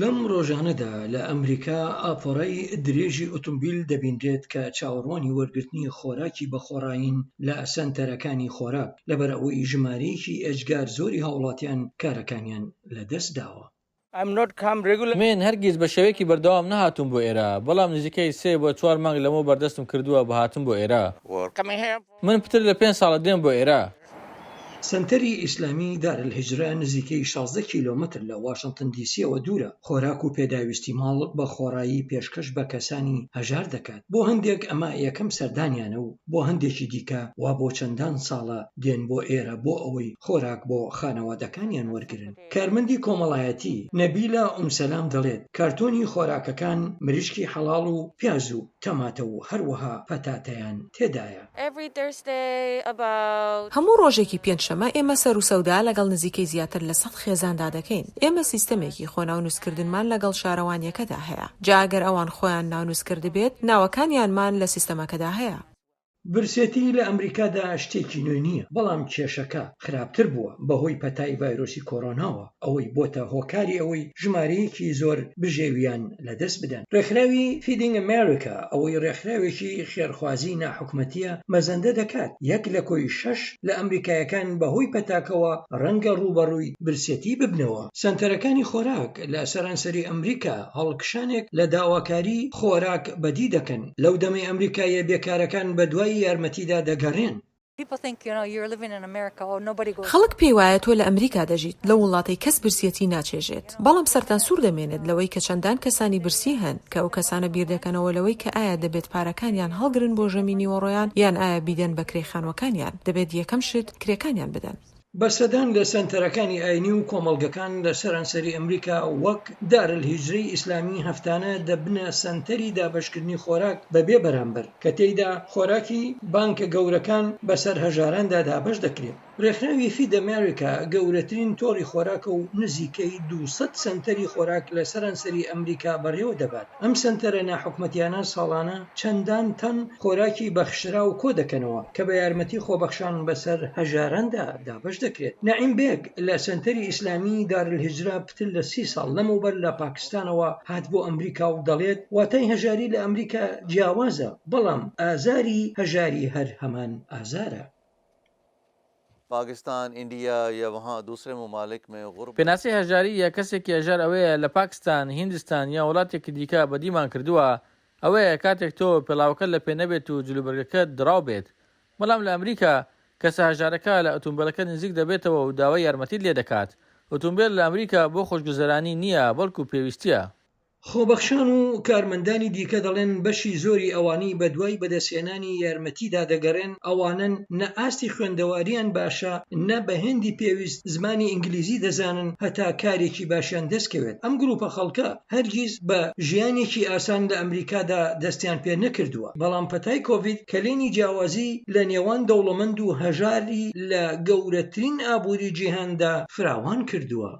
لەم ڕۆژانەدا لە ئەمریکا ئاپۆرای درێژی ئۆتۆمبیل دەبینرێت کە چاوەڕوانی وەرگرتنی خۆراکی بەخۆڕایین لە سەنتەرەکانی خۆراک، لەبەرئەوەی ژمارەیەکی ئێجگار زۆری هاوڵاتیان کارەکانیان لەدەستداوە. من هەرگیز بە شێوەیەکی بەردەوام نەهاتووم بۆ ئێرە، بەڵام نزیکەی سێ بۆ چوار مانگ لەمەوبەر دەستم کردووە بە هاتن بۆ ئێرە. من پتر لە پێنج ساڵە دێم بۆ ئێرە. سەنتەری ئیسلامی دار الهجرە نزیکەی 16 کیلۆمەتر لە واشنتن دیسیەوە دوورە، خۆراک و پێداویستی ماڵ بە خۆڕایی پێشکەش بە کەسانی هەژار دەکات، بۆ هەندێک ئەمە یەکەم سەردانیانە و بۆ هەندێکی دیکە وا بۆ چەندان ساڵە دێن بۆ ئێرە بۆ ئەوەی خۆراک بۆ خانەوادەکانیان وەرگرن. کارمەندی کۆمەڵایەتی، نەبیلە ئوم سەلام دەڵێت، کارتۆنی خۆراکەکان مریشکی حەڵاڵ و پیاز و تەماتە و هەروەها پەتاتەیان تێدایە. هەموو ڕۆژێکی پێنجشەممە ئێمە سەروسەودا لەگەڵ نزیکەی زیاتر لە سەد خێزاندا دەکەین. ئێمە سیستەمێکی خۆناونووسکردنمان لەگەڵ شارەوانییەکەدا هەیە. جا ئەگەر ئەوان خۆیان ناونووس کردبێت، ناوەکانیانمان لە سیستەمەکەدا هەیە. برسێتی لە ئەمریکادا شتێکی نوێ نییە، بەڵام کێشەکە خراپتر بووە بەهۆی پەتای ڤایرۆسی کۆرۆناوە، ئەوەی بۆتە هۆکاری ئەوەی ژمارەیەکی زۆر بژێویان لەدەست بدەن. ڕێکخراوی Feeding America ئەوەی ڕێکخراوێکی خێرخوازی ناحکومەتییە مەزەندە دەکات یەک لە کۆی شەش لە ئەمریکایەکان بەهۆی پەتاکەوە ڕەنگە ڕووبەڕووی برسێتی ببنەوە. سەنتەرەکانی خۆراک لە سەرانسەری ئەمریکا هەڵکشانێک لە داواکاری خۆراک بەدی دەکەن لەو دەمەی ئەمریکاییە بێکارەکان بەدوای یارمەتیدا دەگەڕێن. خەڵک پێی وایە تۆ لە ئەمریکا دەژیت، لەو وڵاتەی کەس برسیەتی ناچێژێت. بەڵام سەرتان سوڕ دەمێنێت لەوەی کە چەندان کەسانی برسی هەن، کە ئەو کەسانە بیردەکەنەوە لەوەی کە ئایا دەبێت پارەکانیان هەڵگرن بۆ ژەمی نیوەڕۆیان یان ئایا بیدەن بە کرێی خانوەکانیان، دەبێت یەکەم شت کرێکانیان بدەن. بە سەدان لە سەنتەرەکانی ئاینی و کۆمەڵگەکان لە سەرانسەری ئەمریکا وەک دارالهیجرەی ئیسلامی هەفتانە دەبنە سەنتەری دابەشکردنی خۆراک بەبێ بەرامبەر کە تێیدا خۆراکی بانکە گەورەکان بەسەر هەژاراندا دابەش دەکرێت. رێکخراوی فید ئەمریکا گەورەترین تۆڕی خۆراکە و نزیکەی 200 سەنتەری خۆراک لە سەرانسەری ئەمریکا بەڕێوە دەبات. ئەم سەنتەرە ناحکومەتیانە ساڵانە چەندان تەن خۆراکی بەخشراو کۆدەکەنەوە کە بە یارمەتی خۆبەخشان بەسەر هەژاراندا دابەش دەکرێت. نەعیم بێگ لە سەنتەری ئیسلامی دارالهیجرە پتر لە سی ساڵ لەمەوبەر لە پاکستانەوە هات بۆ ئەمریکا و دەڵێت واتای هەژاری لە ئەمریکا جیاوازە، بەڵام ئازاری هەژاری هەر هەمان ئازارە. پاکستان، ئیندیا یا وەها دوسرێ ممالک مێ غوربەت. پێناسەی هەژاری یا کەسێکی هەژار ئەوەیە لە پاکستان، هیندستان یان وڵاتێکی دیکە بەدیمان کردووە، ئەوەیە کاتێک تۆ پێڵاوەکەت لە پێ نەبێت و جلوبەرگەکەت دڕاو بێت. بەڵام لە ئەمریکا کەسە هەژارەکە لە ئۆتۆمبێلەکەت نزیک دەبێتەوە و داوای یارمەتیت لێ دەکات. ئۆتۆمبێل لە ئەمریکا بۆ خۆشگوزەرانی نییە بەڵکو پێویستییە. خۆبەخشان و کارمەندانی دیکە دەڵێن بەشی زۆری ئەوانەی بەدوای بەدەستهێنانی یارمەتیدا دەگەڕێن ئەوانەن نە ئاستی خوێندەواریان باشە نە بە هێندی پێویست زمانی ئینگلیزی دەزانن هەتا کارێکی باشیان دەستکەوێت ئەم گروپە خەڵکە هەرگیز بە ژیانێکی ئاسان لە ئەمریکادا دەستیان پێ نەکردووە بەڵام پەتای کۆڤید کەلێنی جیاوازی لە نێوان دەوڵەمەند و هەژاری لە گەورەترین ئابووری جیهاندا فراوان کردووە.